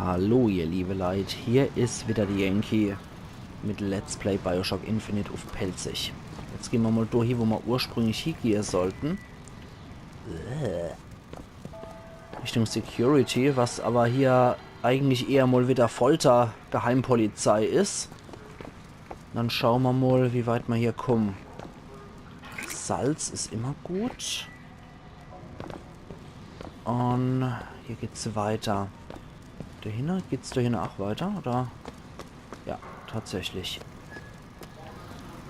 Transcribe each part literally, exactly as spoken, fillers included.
Hallo ihr liebe Leit, hier is wieder de Yankee mit Let's Play Bioshock Infinite uff Pälzisch. Jetzt gehn mer mol do hie, wo mer ursprünglich hiegehe sollten. Äh. Richtung Security, was awwer hier eigentlich eher mol wieder Folter-Geheimpolizei is. Dann schaue mer mol, wie weit mer hier kumme. Salz is immer gut. Un hier geht's weiter. Dohinne? Geht's dohinne ach weiter, oder? Ja, tatsächlich.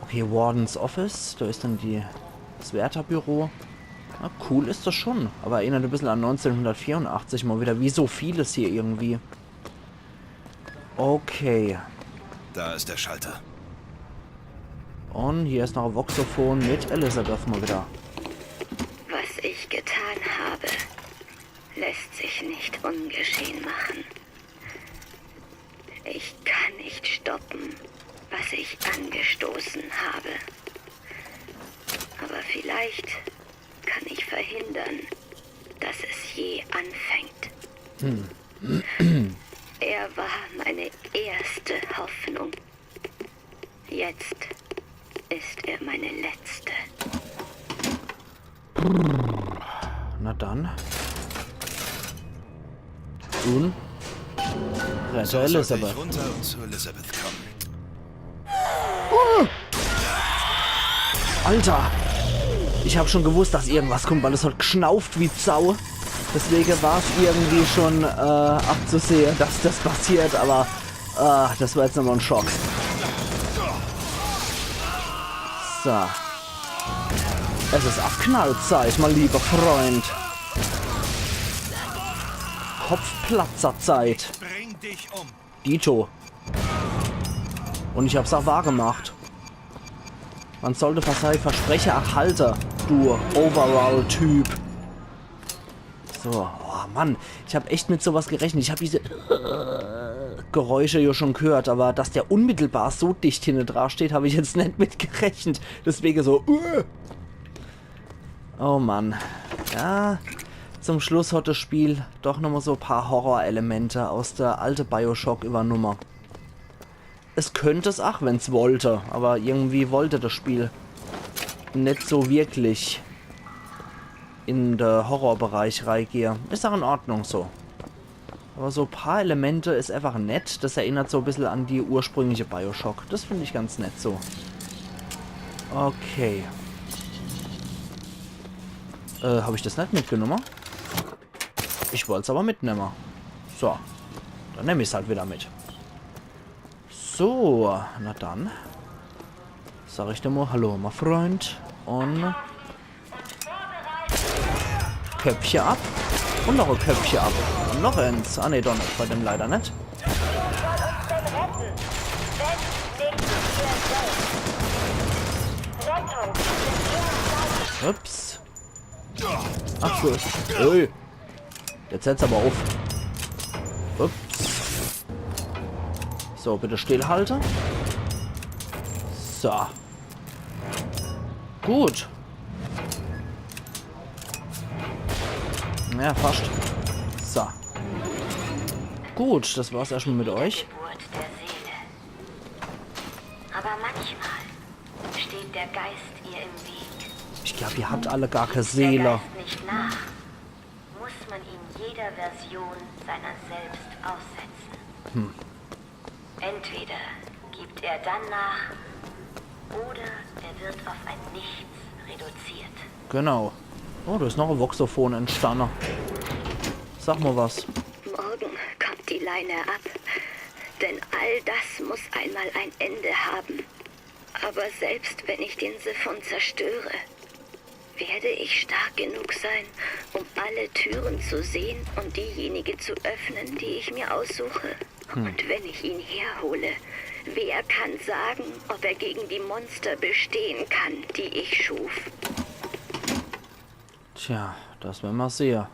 Okay, Warden's Office. Do is dann die, das Wärterbüro. Na, cool is das schon. Awwer erinnert e bissel an neunzehnhundertvierundachtzig mol wieder, wie so vieles hier irgendwie. Okay. Da ist der Schalter. Un hier is noch e Voxophon mit Elizabeth mol wieder. Was ich getan habe, lässt sich nicht ungeschehen machen. Ich kann nicht stoppen, was ich angestoßen habe. Aber vielleicht kann ich verhindern, dass es je anfängt. Er war meine erste Hoffnung. Jetzt ist er meine letzte. Na dann. Un? Rette So sollte ich Elizabeth. Runter und zu Elizabeth kommen. Alter! Ich hab schon gewusst, dass irgendwas kummt, weil es hat gschnauft wie Sau. Deswege war's irgendwie schon äh, abzusehe, dass das passiert, awwer äh, das war jetzt nochmol en Schock. So. Es is Abknallzeit, mein lieber Freund. Kopfplatzerzeit. Bring dich um. Dito. Un ich hab's ach wahr gemacht. Man sollte sei Verspreche ach halte, du Overall-Typ. So, oh Mann, ich hab echt mit sowas gerechnet. Ich hab diese Geräusche jo schon gehört, awwer dass der unmittelbar so dicht hinne dra steht, hab ich jetzt net mit gerechnet. Deswege so, uh. Oh Mann. Ja, zum Schluss hat das Spiel doch nochmol so e paar Horrorelemente aus der alte Bioshock übernumme. Es könnt es ach, wenn's wollte, awwer irgendwie wollte das Spiel net so wirklich in de Horrorbereich reigehe. Is ach in Ordnung so. Awwer so e paar Elemente is einfach nett. Das erinnert so e bissel an die ursprüngliche Bioshock. Das find ich ganz nett so. Okay. Äh, hab ich das net mitgenumme? Ich wollt's awwer mitnemme. So. Dann nemm ich's halt wieder mit. So, na dann. Sag ich dir mol Hallo, mein Freund. Un Köpfche ab. Un noch e Köpfche ab. Un noch eens. Ah ne, doch net. Bei dem leider net. Ups. Ach so. Ey. Jetzt hört's awwer uff. Ups. So, bitte stillhalte. So. Gut. Ja, fast. So. Gut, das war's erstmal mit euch. Geburt der Seele. Aber manchmal steht der Geist ihr im Weg. Ich glaub, ihr habt alle gar keine Der Seele. Geist nicht nach, muss man ihn jeder Version seiner selbst aussetzen. Entweder gibt er dann nach, oder er wird auf ein Nichts reduziert. Genau. Oh, da ist noch ein Voxophon entstanden. Sag mal was. Morgen kommt die Leine ab, denn all das muss einmal ein Ende haben. Aber selbst wenn ich den Siphon zerstöre, werde ich stark genug sein, um alle Türen zu sehen und diejenige zu öffnen, die ich mir aussuche. Und wenn ich ihn herhole, wer kann sagen, ob er gegen die Monster bestehen kann, die ich schuf? Tja, das werden wir sehen.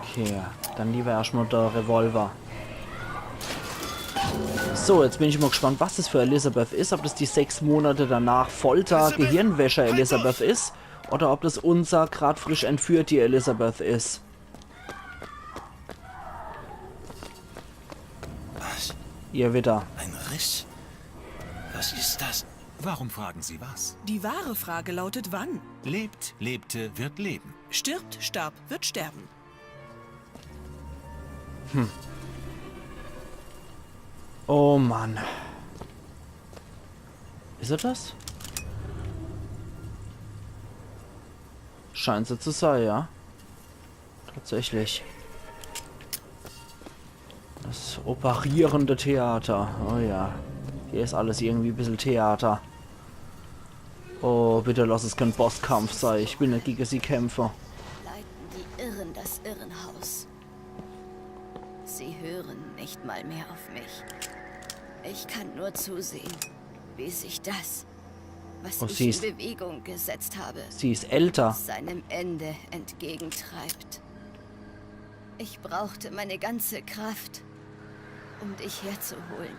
Okay, dann lieber erstmal der Revolver. So, jetzt bin ich mal gespannt, was das für Elizabeth ist. Ob das die sechs Monate danach Folter, Gehirnwäsche Elizabeth ist. Oder ob das unser grad frisch entführt die Elizabeth ist. Hier wieder. Ein Riss? Was ist das? Warum fragen Sie was? Die wahre Frage lautet, wann? Lebt, lebte, wird leben. Stirbt, starb, wird sterben. Oh Mann. Is er das? Scheint so zu sein, ja. Tatsächlich. Das operierende Theater. Oh ja. Hier is alles irgendwie bissel Theater. Oh, bitte lass es kein Bosskampf sei. Ich will net gegen sie kämpfe. Leiten die Irren das Irrenhaus. Sie hören nicht mal mehr auf mich. Ich kann nur zusehen, wie sich das, was Oh, ich sie in ist- Bewegung gesetzt habe, Sie is älter. seinem Ende entgegentreibt. Ich brauchte meine ganze Kraft, um dich herzuholen.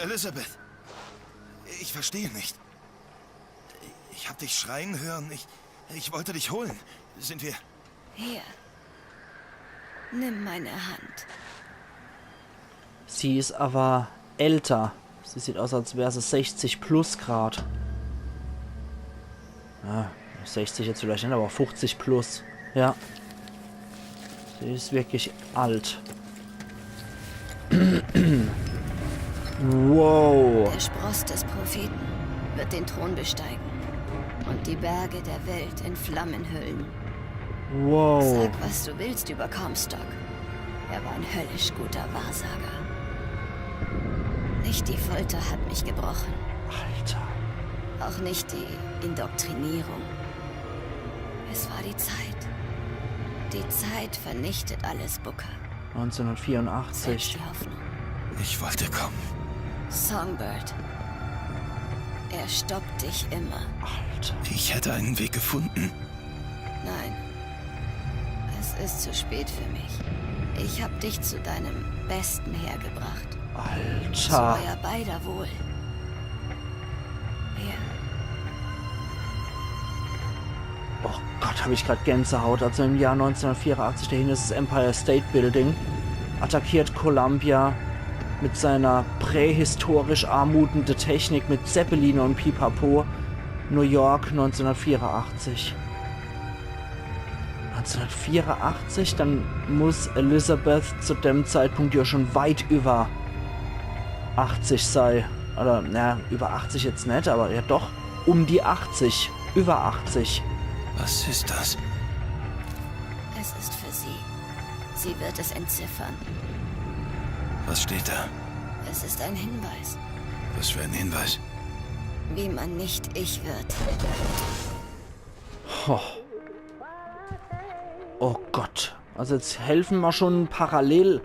Elizabeth, ich verstehe nicht. Ich hab dich schreien hören. Ich, ich wollte dich holen. Sind wir... Hier. Nimm meine Hand. Sie is aber älter. Sie sieht aus, als wär se sechzig plus grad. Ja, sechzig jetzt vielleicht net, aber fünfzig plus. Ja. Sie is wirklich alt. Wow. Der Spross des Propheten wird den Thron besteigen und die Berge der Welt in Flammen hüllen. Wow. Sag, was du willst über Comstock. Er war ein höllisch guter Wahrsager. Nicht die Folter hat mich gebrochen. Alter. Auch nicht die Indoktrinierung. Es war die Zeit. Die Zeit vernichtet alles, Booker. Selbst neunzehnhundertvierundachtzig. Die Hoffnung. Ich wollte kommen. Songbird. Er stoppt dich immer. Alter. Ich hätte einen Weg gefunden. Nein. Es ist zu spät für mich. Ich hab dich zu deinem Besten hergebracht. Zu Alter. Euer beider Wohl. Hier. Oh Gott, hab ich grad Gänsehaut. Also im Jahr neunzehnhundertvierundachtzig, dahinter is das Empire State Building, attackiert Columbia mit seiner prähistorisch anmutende Technik mit Zeppeline und Pipapo New York neunzehnhundertvierundachtzig. Neunzehnhundertvierundachtzig, dann muss Elizabeth zu dem Zeitpunkt ja schon weit über achtzig sei. Oder, na, über achtzig jetzt net, aber ja doch. Um die achtzig. Über achtzig. Was ist das? Es ist für sie. Sie wird es entziffern. Was steht da? Es ist ein Hinweis, Was für ein Hinweis? wie man nicht ich wird. Oh. Oh Gott. Also jetzt helfen mir schon parallel,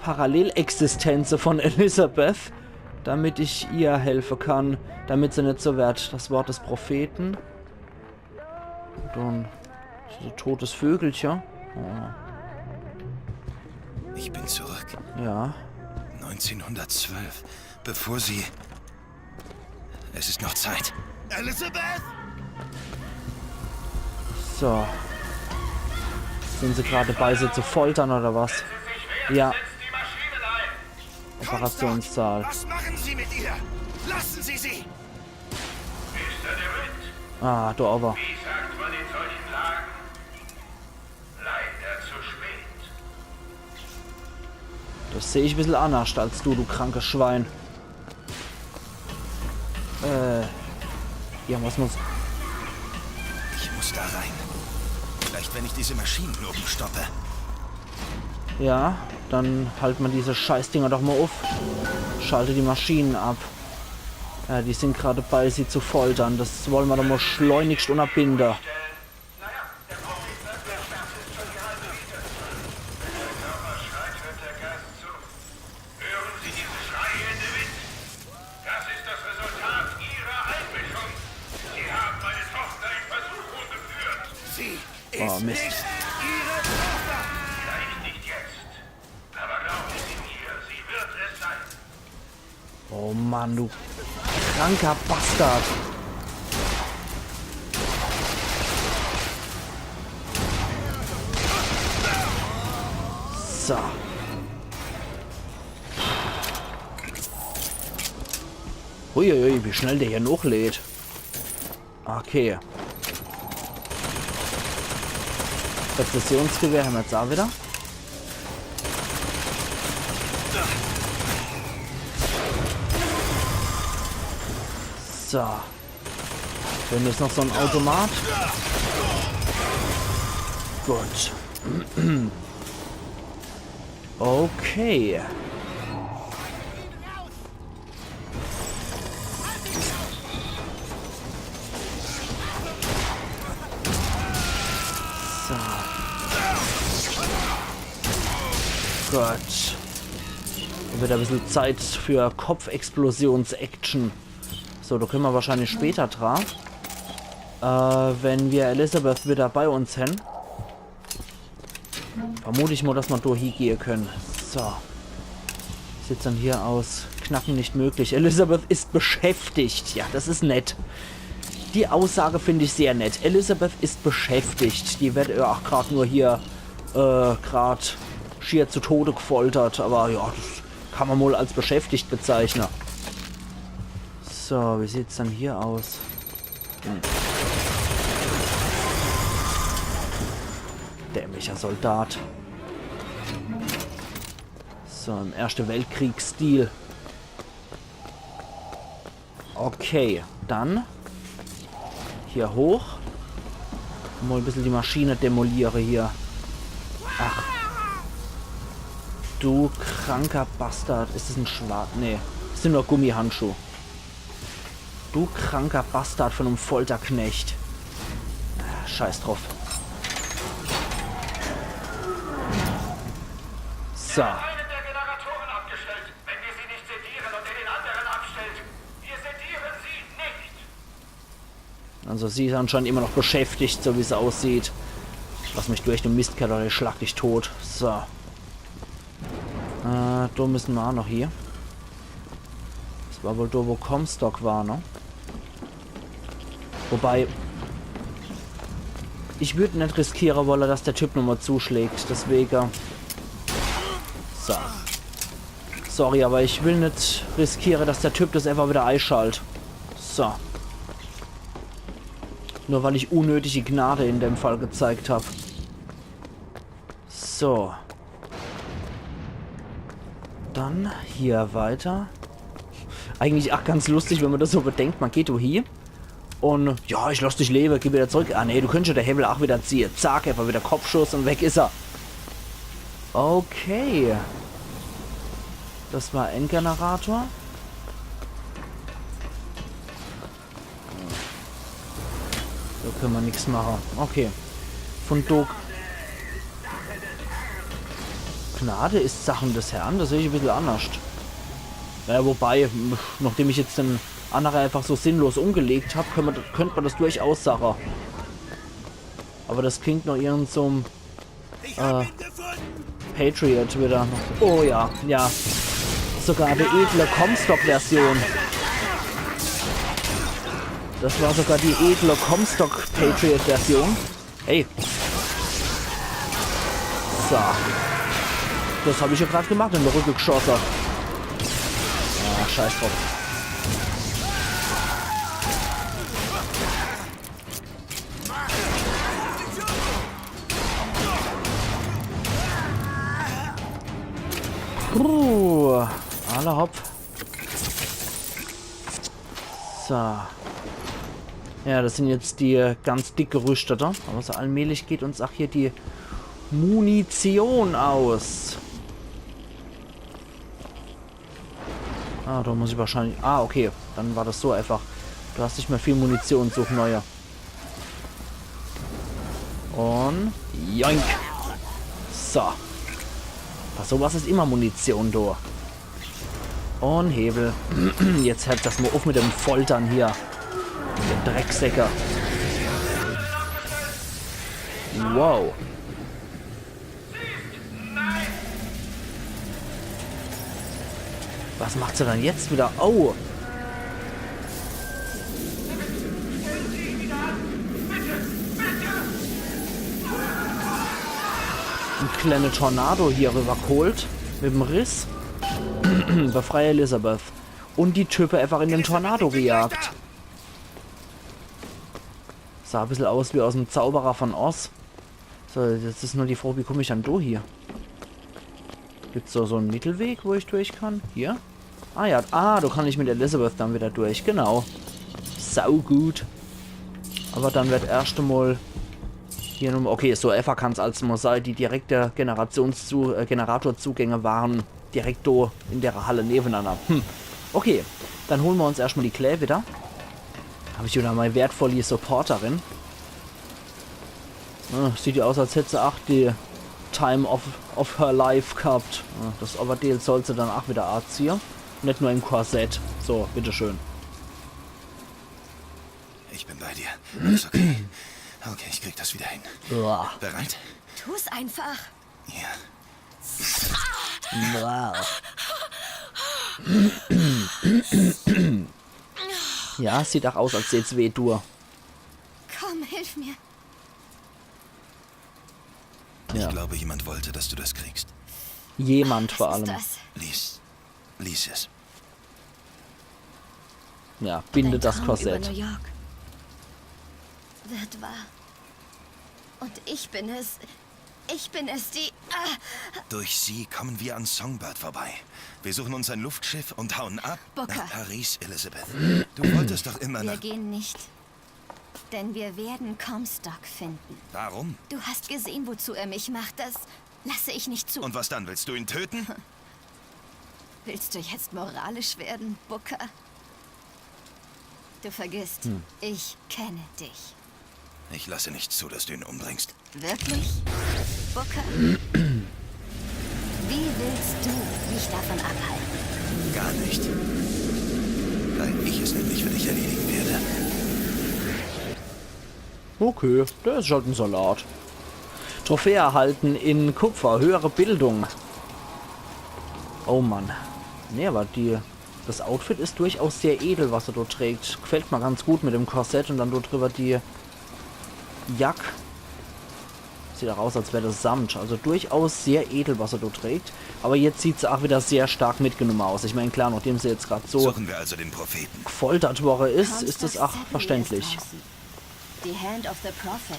Parallelexistenze von Elizabeth, damit ich ihr helfen kann, damit sie net so wird. Das Wort des Propheten. Dann so totes Vögelchen. Oh, Ich bin zurück. ja. Neunzehnhundertzwölf. Bevor sie... Es ist noch Zeit. Elizabeth! So. Sind sie gerade bei, sie zu foltern oder was? Ja. Operationssaal. Was machen Sie mit ihr? Lassen Sie sie! Ah, da aber. Wie sagt man in solchen Lagen? Leider zu spät. Das seh ich e bissel annerscht als du, du krankes Schwein. Äh. Ja, was muss. Ich muss da rein. Vielleicht, wenn ich diese Maschinen oben stoppe. Ja, dann halt mer diese Scheißdinger doch mal uff. Schalte die Maschinen ab. Ja, die sind gerade bei, sie zu foltern. Das wollen mer doch mal schleunigst unterbinde. Hören Sie diese Schreie, DeWitt? Das ist das Resultat Ihrer Einmischung. Sie haben meine Tochter in Versuchung geführt. Sie Oh, ist Mist. Nicht Ihre Tochter! Vielleicht nicht jetzt, aber glauben Sie mir, sie wird es sein. Oh Mann, du kranker Bastard. So. Uiuiui, wie schnell der hier nochlädt. Okay. Präzisionsgewehr hämmer jetzt aa wieder. So. Wenn jetzt noch so en Automat. Gut. Okay. So. Gut. Wieder e bissel Zeit für Kopfexplosions-Action. So, do könne mer wahrscheinlich später dra. Äh, wenn mer Elizabeth wieder bei uns hän. Vermut ich mol, dass mer do hiegehe könne. So. Sieht dann hier aus. Knacken nicht möglich. Elizabeth ist beschäftigt. Ja, das is nett. Die Aussage find ich sehr nett. Elizabeth ist beschäftigt. Die werd jo aa grad nur hier, äh, grad schier zu Tode gefoltert. Aber ja, das kann mer mol als beschäftigt bezeichne. So, wie sieht's dann hier aus? Hm. Dämlicher Soldat. So, im Erschte Weltkrieg-Stil. Okay, dann hier hoch. Mol e bissel die Maschine demoliere hier. Ach. Du kranker Bastard. Is das en Schwert? Nee. Das sin nur Gummihandschuh. Du kranker Bastard von em Folterknecht. Ah, scheiß drauf. So. Einen der Generatoren abgestellt. Wenn wir sie nicht sedieren und in den anderen abstellt, wir sedieren sie nicht. Also sie is anscheinend immer noch beschäftigt, so wie's aussieht. Lass mich durch, du Mistkerl, oder ich schlag dich tot. So. Äh, do müssen mer aa noch hie. Das war wohl do, wo Comstock war, ne? Wobei, ich würd net riskiere wolle, dass der Typ nochmol zuschlägt. Deswege. So. Sorry, aber ich will net riskiere, dass der Typ das einfach wieder eischalt. So. Nur weil ich unnötige Gnade in dem Fall gezeigt hab. So. Dann hier weiter. Eigentlich aa ganz lustig, wenn mer das so bedenkt. Mer geht do hie un, ja, ich lass dich lewe, geh wieder zurück. Ah, nee, du könntsch jo de Hewwel aa wieder ziehe. Zack, einfach wieder Kopfschuss un weg is er. Okay. Das war en Generator. Do könne mer nix mache. Okay. Von do. Gnade ist Sachen des Herrn, das seh ich e bissel annerscht. Naja, wobei, pf, nachdem ich jetzt den annere einfach so sinnlos umgelegt hab, könnt mer, könnt mer das durchaus sache. Aber das klingt noch irgend so 'n Äh, Patriot wieder. Oh ja, ja. Sogar die edle Comstock-Version. Das war sogar die edle Comstock-Patriot-Version. Hey. So. Das hab ich jo grad gemacht, in de Rücke geschosse. Ah, scheiß drauf. Puh, alla hopp. So. Ja, das sin jetzt die, äh, ganz dick Gerüstete. Aber so allmählich geht uns aa hier die Munition aus. Ah, do muss ich wahrscheinlich. Ah, okay. Dann war das so einfach. Du hast nicht mehr viel Munition, such neue. Un joink. So. Bei sowas is immer Munition do. Un Hewwel. Jetzt hört das mol uff mit dem Foltern hier. Ihr Drecksäcke. Wow. Was macht se dann jetzt wieder? Au! En kleiner Tornado hier rübergeholt. Mit em Riss. Befreie Elizabeth. Und die Type einfach in den Tornado gejagt. Sah e bissel aus wie aus'm Zauberer von Oz. So, jetzt is nur die Frage, wie komm ich dann do hier? Gibt's do so en Mittelweg, wo ich durch kann? Hier? Ah ja, ah, do kann ich mit Elizabeth dann wieder durch, genau. Saugut. Aber dann werd erscht emol hier nochmol, okay, so efach kann's als mol sei, die direkte Generationszu-, äh, Generatorzugänge waren direkt do in dere Halle nebenanner. Hm. Okay, dann hole mer uns erscht mol die Klää wieder. Hab ich wieder mei wertvolli Supporterin. Ah, sieht jo aus, als hätt se ach die Time of, of her life gehabt. Ah, das Overdeel soll se dann ach wieder aaziehe. Net nur im Korsett. So, bitteschön. Ich bin bei dir. Alles okay. Okay, ich krieg das wieder hin. Uah. Bereit? Tu's einfach. Ja. Wow. Ja, sieht ach aus, als tät's weh, du. Komm, hilf mir. Ich Ja. glaube, jemand wollte, dass du das kriegst. Jemand vor Was allem. Ist das? Lies. Lies es. Ja, binde Dein das Traum über New Korsett. York wird wahr. Und ich bin es. Ich bin es, die. Ah, Durch sie kommen wir an Songbird vorbei. Wir suchen uns ein Luftschiff und hauen ab. Booker. Nach Paris, Elizabeth. Du wolltest doch immer Wir nach. Gehen nicht. Denn wir werden Comstock finden. Warum? Du hast gesehen, wozu er mich macht. Das lasse ich nicht zu. Und was dann? Willst du ihn töten? Willst du jetzt moralisch werden, Booker? Du vergisst, ich kenne dich. Ich lasse nicht zu, dass du ihn umbringst. Wirklich? Booker? Wie willst du mich davon abhalten? Gar nicht. Weil ich es nämlich für dich erledigen werde. Okay, der is halt en Salat. Trophäe erhalten in Kupfer, höhere Bildung. Oh Mann. Nee, aber die, das Outfit is durchaus sehr edel, was er dort trägt. Gefällt mir ganz gut mit dem Korsett und dann dort drüber die Jack. Sieht auch aus, als wär das Samt. Also durchaus sehr edel, was er dort trägt. Aber jetzt sieht se auch wieder sehr stark mitgenommen aus. Ich meine, klar, nachdem se jetzt grad so Suchen wir also den Propheten. gefoltert worden is, Comstock is das auch Zeppelin verständlich. Ist draußen. Die Hand of the Prophet.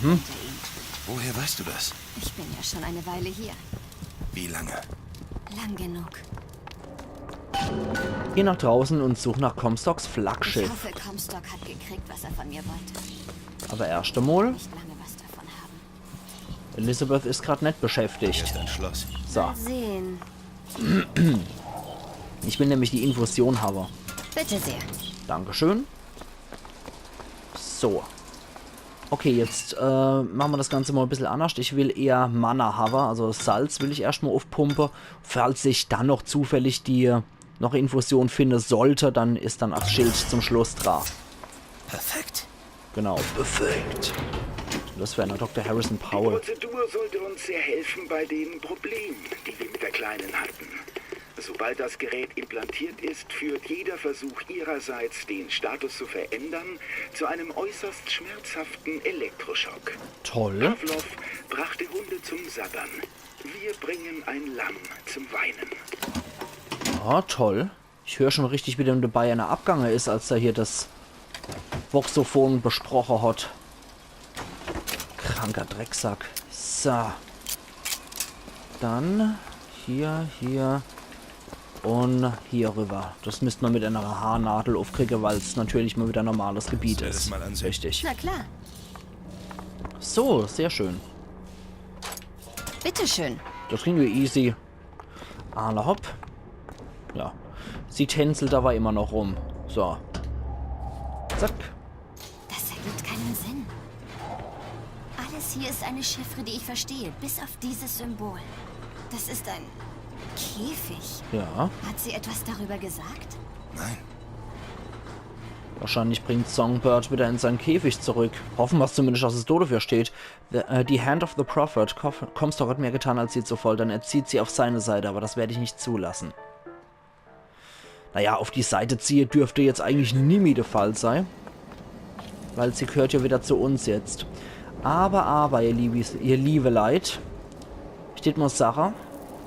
Hinter ihm. Woher weißt du das? Ich bin ja schon eine Weile hier. Wie lange? Lang genug. Geh nach draußen und such nach Comstocks Ich Flaggschiff. Hoffe, Comstock hat gekriegt, was er von mir wollte. Aber erscht emol, Nicht lange was davon haben. Elizabeth is grad net Hier beschäftigt. ist ein Schloss. So, Mal sehen. Ich will nämlich die Infusion haben. Bitte sehr. Dankeschön. So. Okay, jetzt äh, machen wir das Ganze mal ein bisschen anders. Ich will eher Mana haben, also Salz will ich erstmal aufpumpen. Falls ich dann noch zufällig die noch Infusion finden sollte, dann ist dann das Schild zum Schluss dran. Perfekt. Genau, perfekt. Das wäre noch Doktor Harrison Die Paul. Prozedur sollte uns sehr helfen bei den Problemen, die wir mit der Kleinen hatten. Sobald das Gerät implantiert ist, führt jeder Versuch ihrerseits, den Status zu verändern, zu einem äußerst schmerzhaften Elektroschock. Toll. Pavlov brachte Hunde zum Sabbern. Wir bringen ein Lamm zum Weinen. Ja, toll. Ich höre schon richtig, wie dem dabei einer abgange ist, als er hier das Voxophon besprochen hat. Kranker Drecksack. So. Dann hier, hier und hier rüber. Das müsste man mit einer Haarnadel aufkriegen, weil es natürlich mal wieder normales Gebiet Lass mir das ist. Mal ansehen. Richtig. Na klar. So, sehr schön. Bitteschön. Das ging ja easy. Alla hopp. Ja. Sie tänzelt aber immer noch rum. So. Zack. Das ergibt keinen Sinn. Alles hier ist eine Chiffre, die ich verstehe, bis auf dieses Symbol. Das ist ein Käfig. Ja. Hat sie etwas darüber gesagt? Nein. Wahrscheinlich bringt Songbird wieder in seinen Käfig zurück. Hoffen wir zumindest, dass es dort dafür steht. The, äh, die Hand of the Prophet. Kof- Comstock hat mehr getan, als sie zu foltern. Er zieht sie auf seine Seite, aber das werde ich nicht zulassen. Naja, auf die Seite ziehe dürfte jetzt eigentlich nimmi der Fall sein. Weil sie gehört ja wieder zu uns jetzt. Aber, aber, ihr liebe, ihr liebe Leit, steht mal Sache.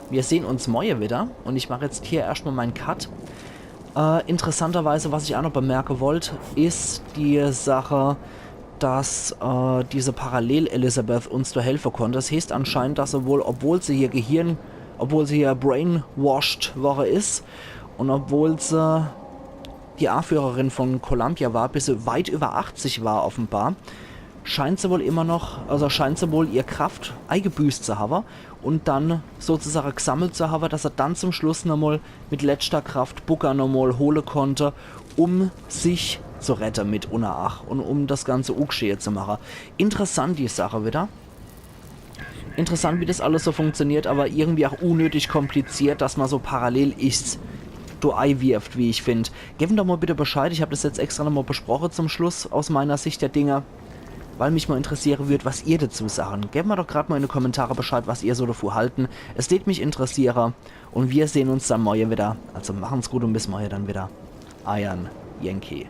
Wir sehen uns morgen wieder und ich mache jetzt hier erstmal meinen Cut. Äh, interessanterweise, was ich auch noch bemerken wollt, is die Sache, dass äh, diese Parallel-Elizabeth uns do helfe konnt. Das heißt anscheinend, dass se wohl, obwohl se hier Gehirn, obwohl se hier brainwashed worre is und obwohl se die Anführerin von Columbia war, bis se weit über achtzig war offenbar, scheint se wohl immer noch, also scheint se wohl ihr Kraft eigebüßt zu haben und dann sozusagen gesammelt zu haben, dass se dann zum Schluss nochmal mit letzter Kraft Booker nochmal hole konnte, um sich zu rette mit unner Ach und um das Ganze ugeschehe zu machen. Interessant die Sache wieder. Interessant, wie das alles so funktioniert, aber irgendwie auch unnötig kompliziert, dass man so parallel is do eiwirft, wie ich find. Gebt doch mal bitte Bescheid, ich hab das jetzt extra nochmal besprochen zum Schluss aus meiner Sicht der Dinge, weil mich mal interessieren würd, was ihr dazu sagen. Gebt mir doch grad mal in die Kommentare Bescheid, was ihr so davon halten. Es tät mich interessieren und wir sehen uns dann morgen wieder. Also machen's gut und bis morgen dann wieder. Eiern Yankee.